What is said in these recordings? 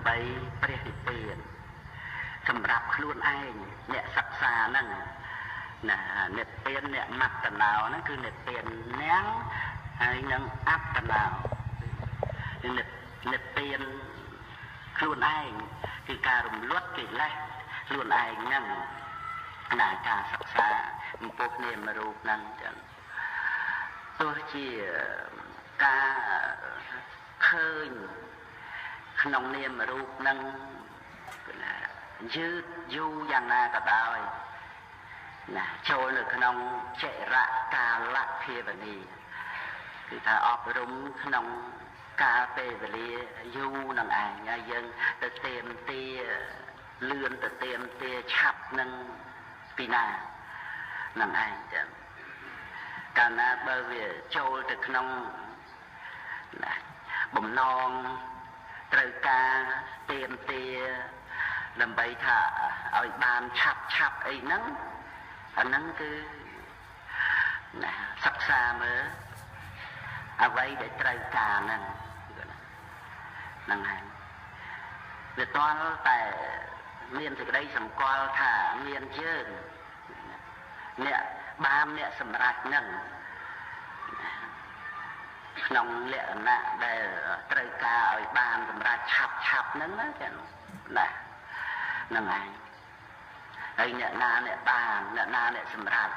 ដើម្បីព្រះនិព្វានសម្រាប់ខ្លួនឯងអ្នកសិក្សាហ្នឹងណានិព្វានអ្នកមត្តណោហ្នឹងគឺនិព្វាននាងហើយនឹងអត្តណោនិព្វានខ្លួនឯងគឺការរំលត់កិលេសខ្លួនឯងហ្នឹងណាការសិក្សាចំពោះនាមរូបហ្នឹងចឹងទោះជាការឃើញក្នុងនាមរូបហ្នឹងណាយឺតយូរយ៉ាងណាក៏ដោយណាចូលនៅក្នុងចិរកាលភាវនីគឺថាអប់រំក្នុងកាលពេលវេលាយូរនឹងឯងហើយយើងទៅเตรียมទាលឿនទៅเตรียมទាឆាប់នឹងពីណានឹងឯងចឹងកាលណាបើវាចូលទៅក្នុងណាបំណងត្រូវការเตรียมទាដើម្បីថាឲ្យបានឆាប់ឆាប់អីហ្នឹងអាហ្នឹងគឺណាសិក្សាមើលអ្វីដែលត្រូវការហ្នឹងហ្នឹងហើយវាទាល់តែមានសេចក្តីសម្គាល់ថាមានយើងអ្នកបានអ្នកសម្រេចហ្នឹងក្នុងលក្ខណៈដែលត្រូវការឲ្យបានសម្រេចឆាប់ឆាប់ហ្នឹងណាចឹងណាហ្នឹងហើយហើយអ្នកណាអ្នកបានអ្នកណាអ្នកសម្រេច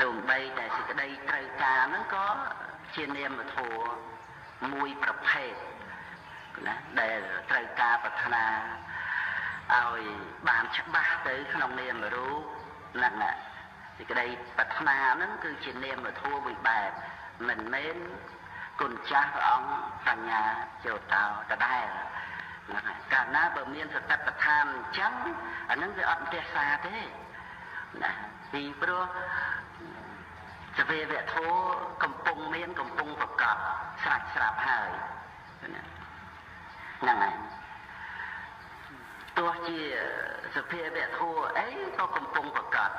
សូម្បីតែសេចក្តីត្រូវការហ្នឹងក៏ជានាមធម៌មួយប្រភេទណាដែលត្រូវការប្រាថ្នាឲ្យបានច្បាស់ទៅក្នុងនាមរូបហ្នឹងសេចក្តីប្រាថ្នាហ្នឹងគឺជានាមធម៌មួយបែបមិនមែនគុណចាស់ព្រះអង្គបញ្ញាចូលតោដដែលហ្នឹងហើយកាលណាបើមានសតិប្បដ្ឋានអញ្ចឹងអាហ្នឹងវាអត់ផ្ទះសាទេណាពីព្រោះសភាវៈធម៌កំពុងមានកំពុងប្រកបស្រាច់ស្រាប់ហើយហ្នឹងហើយទោះជាសភាវៈធម៌អីក៏កំពុងប្រកប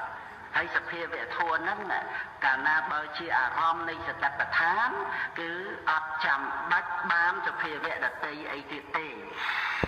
ហើយសភាវៈធម៌ហ្នឹងកាលណាបើជាអារម្មណ៍នៃសតិប្បដ្ឋានគឺអត់ចាំបាច់បានសភាវៈដទៃអីទៀតទេ។